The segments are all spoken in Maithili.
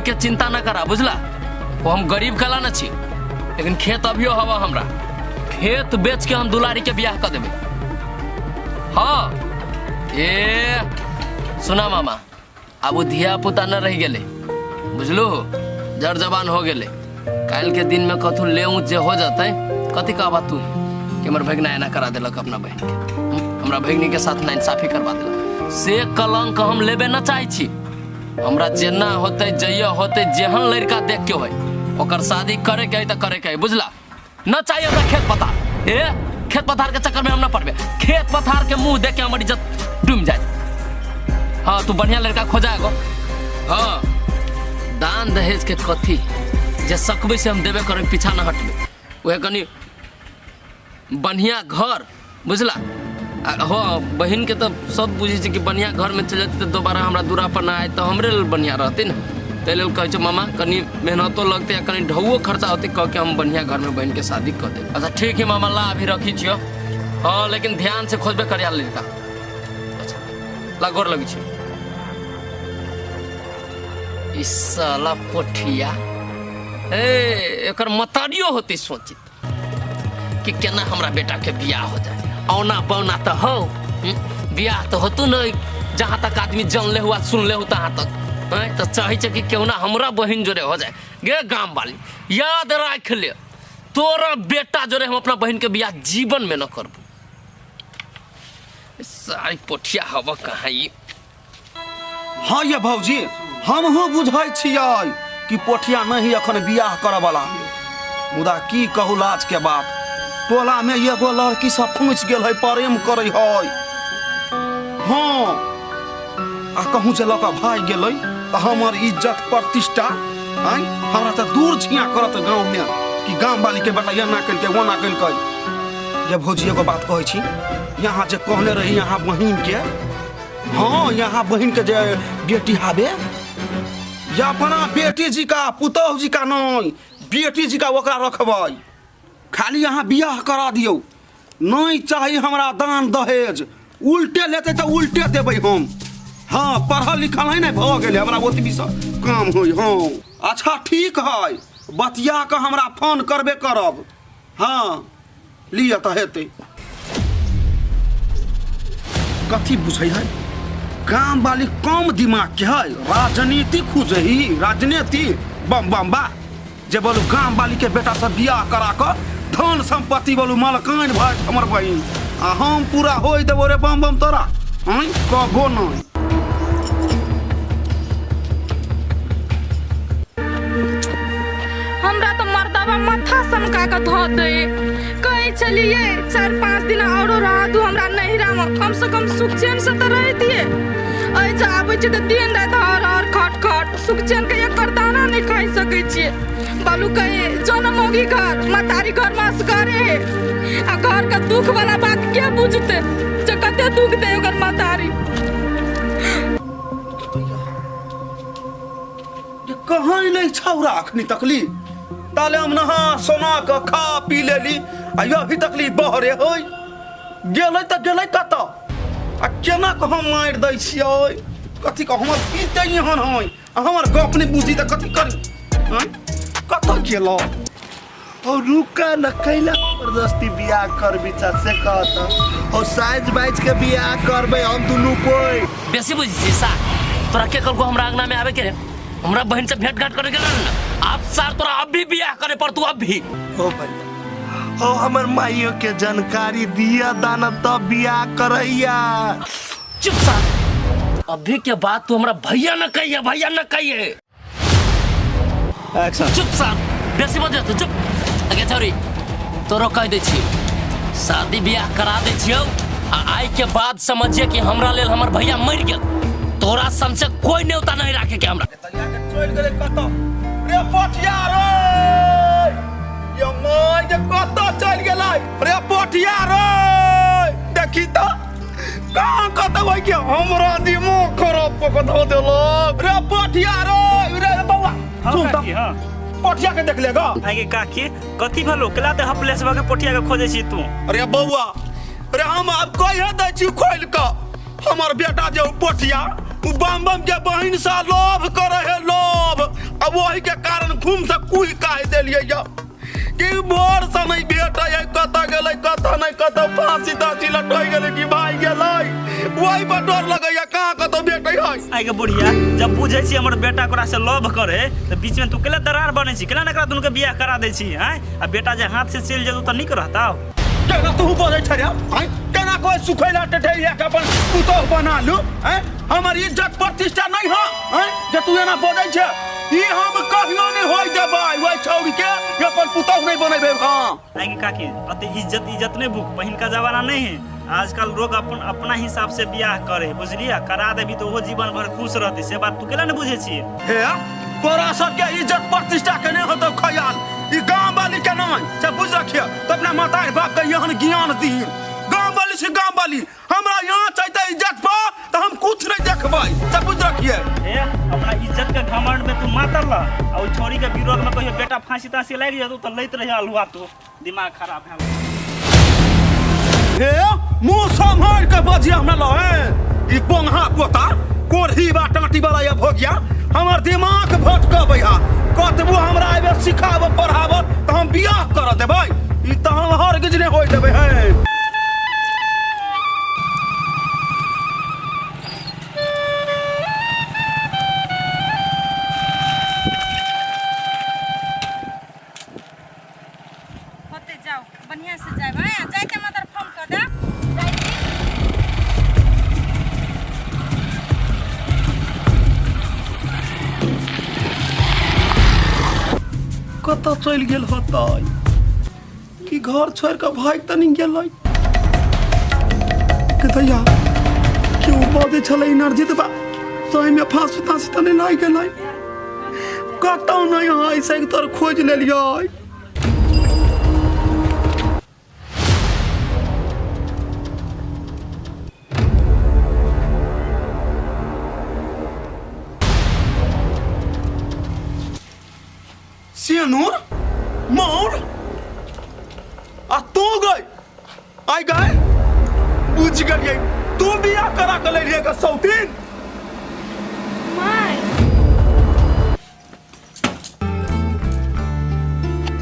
के चिंता न करा बुझला। वो हम गरीब कला न छी, लेकिन खेत अभियो हवा हमरा, खेत बेच के हम दुलारी के बियाह कर देबे। हाँ ए सुना मामा, आब ओ धिया पुता न रहि गेलै बुझलू, जर जवान हो गेलै। काल्हि के दिन में कथू ले ऊँच जे हो जतै, कथी कहबा तू कि हमर भगिना एना करा देलक अपना बहिन के, हमरा भगिनी के साथ नाइंसाफी करवा देलक। से कलंक हम लेबे न चाहै छी। हमरा जेना होतै जइया होतै जेहन लड़का देख के होय ओकर शादी करे के है तऽ करे के है बुझला। न चाहिए हमरा खेत पथार, ए खेत पथार के चक्कर में हम न पड़बे, खेत पथार के मुंह देख के हमर इज्जत डूब जाए। हाँ तू बढ़िया लड़का खोजा एगो। हाँ दान दहेज के कथी जे सकबे से हम देबे करबे, पीछा न हटबे। वह कनी बढ़िया घर बुझला। हो बहिन के तो सब बुझे छै कि बढ़िया घर में चल जाते तो दोबारा हमरा दूरा पर ना आए तो हमरे लेल बढ़िया रहते ना। ताहि लेल कहै छै मामा कनी मेहनतो लगते आ कनी ढौओ खर्चा होते, कह के हम बढ़िया घर में बहिन के शादी कर देब। अच्छा ठीक है मामा, ला अभी रखी छियो। हाँ लेकिन ध्यान से खोजबे करिया लड़का। अच्छा ला गोर लगी छियो। ई साला पोठिया ए एकर मतारियो होते सोचित कि केना हमरा बेटा के बियाह हो जाए। औना बौना तो हो, बियाह तो होतू नहीं, जहाँ तक आदमी जान ले हुआ सुन ले हो तहाँ तक हैं, तो चाहे छे कि केना हमरा बहिन जोड़े हो जाए। गे गाम वाली याद राख ले, तोरा बेटा जोड़े हम अपना बहिन के बियाह जीवन में न करबो। सारी पोठिया हवा कहाँ ई? हाँ ये भौजी, हमहूँ बुझै छियै कि पोठिया नहीं अखन बियाह करऽ वाला, मुदा की कहू लाज के बात, टोला में एगो लड़की सब फूसि गेल है प्रेम करै है। हाँ आ कहूँ जे लऽ कऽ भागि गेलै तऽ हमर इज्जत प्रतिष्ठा आँय हमरा तऽ दूर छिया करत गाँव में कि गाम वाली के बेटा एना केलकै ओना केलकै। ये भौजी एगो बात कहै छी, यहाँ जे कहने रही यहाँ बहिन के, हाँ यहाँ बहिन के जे बेटी हाबे या अपना बेटी जी का पुतोह जी का नहीं, बेटी जी का ओकरा रखबै, खाली यहाँ बियाह करा दियौ, नहीं चाही हमरा दान दहेज, उल्टे लेतै तऽ उल्टे देबै हम। हाँ पढ़ल लिखल है ने भऽ गेलै हमरा ओतबी से काम होइ। हाँ अच्छा ठीक है, बतिया कऽ हमरा फोन करबे करब। हाँ लिअ तऽ हेतै। कथी बुझै है गाम वाली कम दिमाग के है, राजनीति खुजै ही राजनीति बम बम बा जे बोलू गाम वाली के बेटा सब बियाह करा कऽ धन संपत्ति बोलू मलकान भाई हमर बहिन, आ हम पूरा होय देबो रे बम बम तोरा आँय कबो नहीं। हमरा तऽ मर्दबा माथा सनका के धऽ दे। कहै छलियै 4-5 दिन औरो रह दू हमरा नैहरामे, कम से कम सुख चैन से तऽ रहितियै। एहि जे आबै छै तऽ दिन राति हर हर खट खट, सुख चैन के एकर दाना नहि खाइ सकै छियै। बालू कहे जो न मौगी घर मतारी घर में असगरे है, आ घर के दुख वाला बात के बुझते जे कते दुख दे ओकर मतारी। जे कहाँ अयलै छौड़ा अखनी तकली, ताले हम नहा सोना कऽ खा पी लेली आ अभी तकली बहरे होय गेलै तऽ गेलै कतऽ, आ केना कऽ हम मारि दै छियै, कथी कऽ हमर पीते एहन होय आ हमर गप नहि बुझी तऽ कथी करी, आँय कतऽ गेलौ? और रुका न कैला जबरदस्ती बियाह करबी चा से कहत, और साइज बाइज के बियाह करबे हम दुनू कोई। बेसी बुझी छी सा, तोरा के कहलको हमरा अंगना में आवे के रे, हमरा बहन से भेंट घाट करे के ना, अब सार तोरा अब भी बियाह करे पर तू अब भी। ओ भैया ओ हमर माइयो के जानकारी दिया दाना तब बियाह करैया। चुप सा, अभी के बाद तू हमरा भैया न कहिए, भैया न कहिए। एक्शन। चुप सा, बेसी बजे तू चुप। अगे छौरी तोरो कह दै छी शादी बियाह करा दै छियौ, आ आइ के बाद समझिए कि हमरा लेल हमर भैया मरि गेल, तोरा सन से कोई न्योता नहीं राखे के हमरा। चलि गेलै कतऽ रे पोठिया रे, ये माय जे कतऽ चलि गेलै रे पोठिया रे, देखी तऽ कहाँ कतऽ होइ के हमरा दिमाग खराब कऽ के धऽ देलक रे पोठिया रे। रे बौआ हाँ, सुन तऽ, काकी, हाँ। पोठिया के देख लेगा। आगे काकी कथी भेलो केला तऽ हपलेस भऽ के पोठिया के खोजै छी तू? अरे बौआ रे हम आब कहिया दै छी खोलि कऽ, हमर बेटा जे ओ पोठिया उ बम बम के बहिन सा लोभ करे है लोभ, अब वही के कारण घूम से कुई काहे देलियै या कि भोर से नहीं भेटै है, कतऽ गेलै कतऽ नहीं, कतऽ फांसी तांसी लटकि गेलै कि भागि गेलै, वही पर डर लगैया कहाँ कतऽ भेटै है। आइ के बुढ़िया जब बुझै छी हमर बेटा ओकरा से लव करे तऽ बीच में तू केला दरार बनै छी, केला ने एकरा दुनू के बियाह करा दै छी? आँय, आ बेटा जे हाथ से चलि जेतौ तऽ नीक रहतौ। केना तू बजै छ रे? आँय, केना कोई सुखैला टेठैया के अपन पुतोह बना लू? आँय, हमर इज्जत प्रतिष्ठा नहीं है? आँय, जे तू एना बजै छ, ई हम कहियो नहीं होय देबै ओहि छौड़ी के जे अपन पुतोह नहीं बनेबै। हाँ आइ के काकी अते इज्जत इज्जत नहीं भूख, पहिनका जमाना नहीं है, आजकल लोग अपन अपना हिसाब से बियाह करे, बुझलियै? करा देबी तऽ ओहो जीवन भर खुश रहतै, से बात तू केला ने बुझै छी? हे, तोरा सबके इज्जत प्रतिष्ठा के नहीं होतौ ख्याल, ई गाँव वाली के नहीं, से बुझ रखिए। तो अपना माता बाप के एहन ज्ञान दी, गाँव वाली से गाँव वाली हमरा यहाँ चाहते इज्जत पर तो हम कुछ नहीं देखबै, से बुझ रखिए। हे, अपना इज्जत के घमंड में तू मातल रह, आ ओहि छोरी के विरोध में कहियो बेटा फांसी तांसी लागि जेतौ तऽ लैत रहिए अल्हुआ, तू दिमाग खराब है। हे, मुंह सम्हार के बजिया हमरा लग, हे ई पोंगा पोता कोढ़ी बा टाटी वाला या भोगिया हमर दिमाग भटकबै हा, कतबो हमरा एबे सिखाब पढ़ाब तऽ हम बियाह कर देबै, ई तऽ हम हरगिज नहि होय देबै। हे होते जाओ, बढ़िया से जाए, हाँ जाए के मदर फोन कर दे। जाए छी। कतऽ चलि गेल होतै? कि घर छोड़ि कऽ भागि तऽ नहि गेलै? के दैया केओ बजै छलै इनर्जी बा सहीमे फांसी तांसी तऽ नहि लागि गेलै? कतौ नहि है, सही तोर खोजि लेलियै। सिनुर मौर आ तू गई आई गए, बुझ गेलियै तू बियाह करा के लेलियै के सौतीन। माय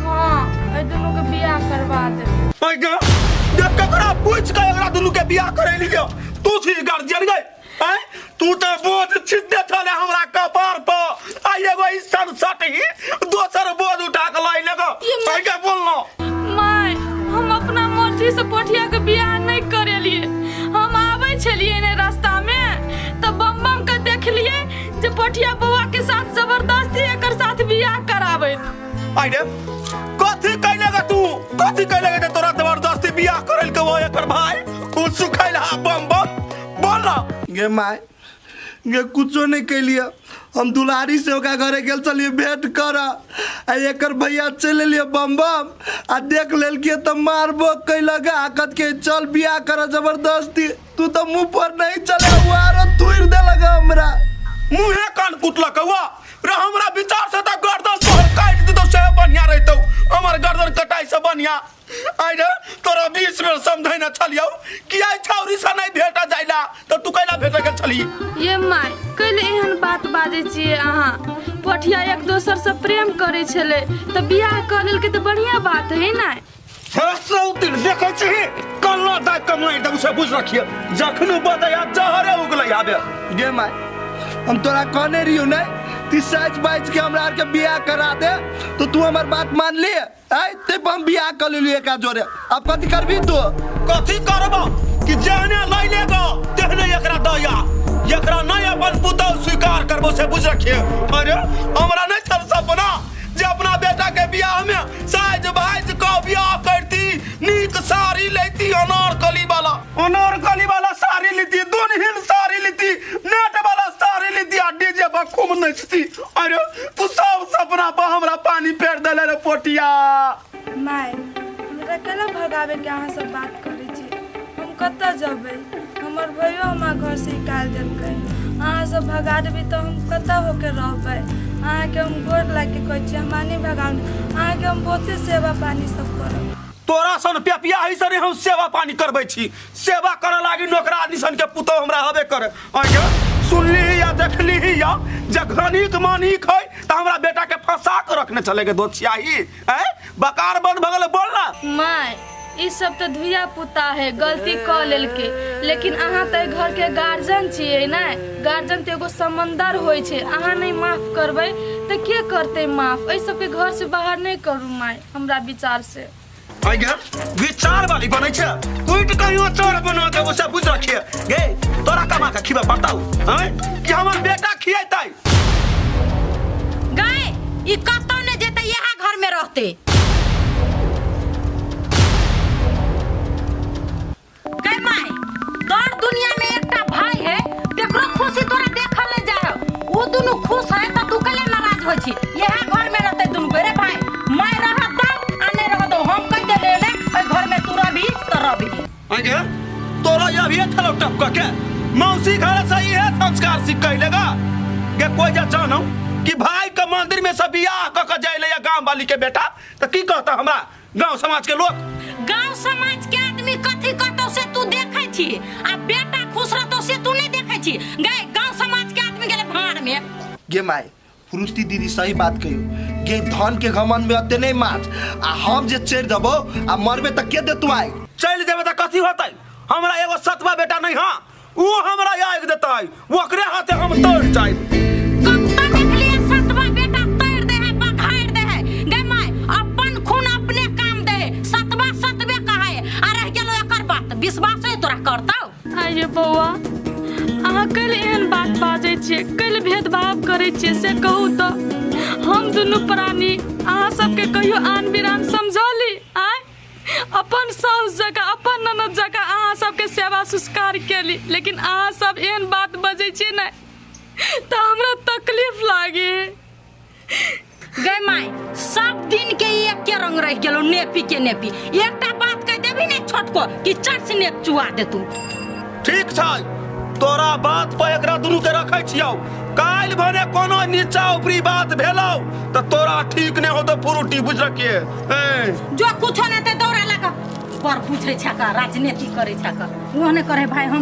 हाँ, एहि दुनू के बियाह करवा देबै। आई गे, देख ककरा पूछ के एकरा दुनू के बियाह करेलियै? तू छी गार्जियन गई? आँय, तू तऽ बोझ छिद्दे छले हमरा कपार पर, आ एगो ई सनसट ही दोसर बोझ उठा के लाई लेगो। आई गे बोललो माय, हम अपना मर्जी से पोठिया के बियाह नहीं करेलिए। हम आबै छलिए ने रास्ता में तऽ बम बम के देखलिए जे पोठिया बौआ के साथ जबरदस्ती एकर साथ बियाह कराबैत। आई रे, कथी कैले गे तू? कथी कैले गे जे तोरा जबरदस्ती बियाह करैल के वो एकर भाई उ सुखैल हा बम बम? बोल ना। गे my, गे कुछो नहीं कैलिए, हम दुलारी से ओकरा घरे गेल छलिए भेंट कर, आ एकर भैया चलि एलिए बम बम आ देख लेलकिए तऽ मारबो कैलक, आकत के चल बियाह कर जबरदस्ती, तू तऽ मुँह पर नहीं चले, उ आरो थुरि देलक हमरा। मुँहे कान कुटलक हुआ रे, हमरा विचार से तऽ गर्दन तोहर काटि देतौ से बढ़िया रहितौ, हमर गर्दन कटाइ से बढ़िया। आइ रे, तोरा 20 बेर समझैने छलियौ कि आइ छौरी से नहीं भेट जाइला, तऽ तू कैला भेट गेल छली? ये my, कैले एहन बात बाजै छियै अहाँ? पोठिया एक दोसर से प्रेम करै छलै तऽ बियाह कऽ लेलकै तऽ बढ़िया बात है ने। हे सौतिन, देखै छी कल्ला दाबि कऽ मारि देबौ से बुझ रखिए, जखन बजैया जहरे उगलै आबे। गे my, हम तोरा कहने रहियो ने ती साइज बाइज के हमरा आर के बियाह करा दे, तो तू हमर बात मान लिए, आय ते पर हम बियाह कर लेलियो एकरा जोरे, अब कथी करबी तू? कथी करबो कि जेहने लय लेगो तेहने एकरा दया, एकरा नहीं अपन पुतोह स्वीकार करबो से बुझ रखिए। अरे हमरा नहीं छल सपना जे अपना बेटा के बियाह में साइज बाइज के बियाह करती, नीक साड़ी लेती, अनारकली वाला, अनारकली वाला साड़ी लेती, दुनहिन साड़ी लेती, नेट वाला साड़ी लेती आ डीजे पर खूब नचती। अरे तू सब सपना पर हमरा पानी फेर देले रे पोटिया। माय, हमरा केना भगावे के अहाँ सब बात करै छी? हम कतऽ जेबै? हमर भैयो हमरा घर से निकालि देलकै। अहाँ सब भगा देबै तऽ हम कतऽ होके रहबै? अहाँके हम गोर लागि के कहै छी, हमरा नहि भगाउ, अहाँके हम बहुते सेवा पानी सब करब। तोरा सन पेपिया ही सन हम सेवा पानी करबै छी। सेवा करऽ लागी नौकरा आदमी सन के पुतोह हमरा हबे करे। आइ सुनली या देखली या जे घनिक मानिक है तऽ हमरा बेटा के फंसा के रखने चले गे दोछियाही। हैं बकार बंद भऽ गेलै बोल ना। My ई सब तऽ धिया पुता है, गलती कऽ लेलकै, लेकिन अहाँ तऽ घर के गार्जियन छियै ने। गार्जियन तऽ एगो समंदर होइ छै, अहाँ नहि माफ करबै तऽ के करतै माफ? एहि सबके घर से बाहर नहि करू माय, हमरा विचार से। आइ गे विचार वाली बनै छै, कुटि कहियो चोर बना देबो से बुझ रखिए। गे तोरा कमा के खिबे पड़तौ हैं कि हमर बेटा खिएतै? गाय ई कतौ ने जेतै, इएह घर में रहतै। गै my, तोर दुनिया में एकटा भाई है, तेकरो खुशी तोरा देखल नहीं जा रहा। वो दुनू खुश है त तू कले नाराज होइ छी? इएह घर में रहतै दुनू। रे भाई, my रहत दौ आ नहीं रहत दौ, हम कह देले ने ओइ घर में तू रहबी त रहबी। आइ गे तोरा अभिये छलौ टपक के मौसी घर से इहे संस्कार सीख लेगा। गे कोई जा जानो कि भाई के मंदिर में से बियाह क के जाय ले या गांव वाली के बेटा त की कहता हमरा गांव समाज के लोग? गांव समाज के आदमी कथी कहतौ से तू देखै छी, आ बेटा खुश रहतौ से तू नहीं देखै छी। गै गांव समाज के आदमी गेलै भाड़ में। गे my, फ्रूटी दीदी सही बात कहियो गे, धन के घमंड में अते नहीं माछ, आ हम जे चढ़ देबो आ मरबे त के देतौ आगि? चलि जेबै त कथी होतै? हमरा एगो सतवा बेटा नहीं हाँ, ऊ हमरा आगि देतै, ओकरे हाथे हम तर जाइब। कत्ता देखलिए सतवा बेटा तर दे है, बघार दे है। गे my, अपन खून अपने काम दे है, सतवा सतवे कहे। आ रह गेलो एकर बात, विश्वास है तोरा करतौ? आइए बौआ, अहाँ कैल एहन बात बाजै छियै, कैल भेदभाव करै छियै से कहू तऽ? हम दुनू प्राणी अहाँ सबके कहियो आन बिरान समझली? आँय, अपन साउस जकाँ अपन ननद जकाँ अहाँ सबके सेवा संस्कार केली, लेकिन अहाँ सब एहन बात बजै छियै ने तऽ हमरा तकलीफ लागे। गै my, सब दिन के ई एके रंग रह गेलो, नेपी के नेपी। एकटा बात कह देबी ने छोटको कि चट से नेप चुआ देतू। ठीक छै, तोरा बात पर एकरा दुनू के रखै छियौ। काल्हि भने कोनो नीचा ऊपरी बात भेलौ तऽ तोरा ठीक नहि होतौ फ्रूटी, बुझ रखिए। जो कुछो नहीं ते दौड़ा लगा पर पूछे छका, राजनीति करे छका, वो ने करे भाई हम।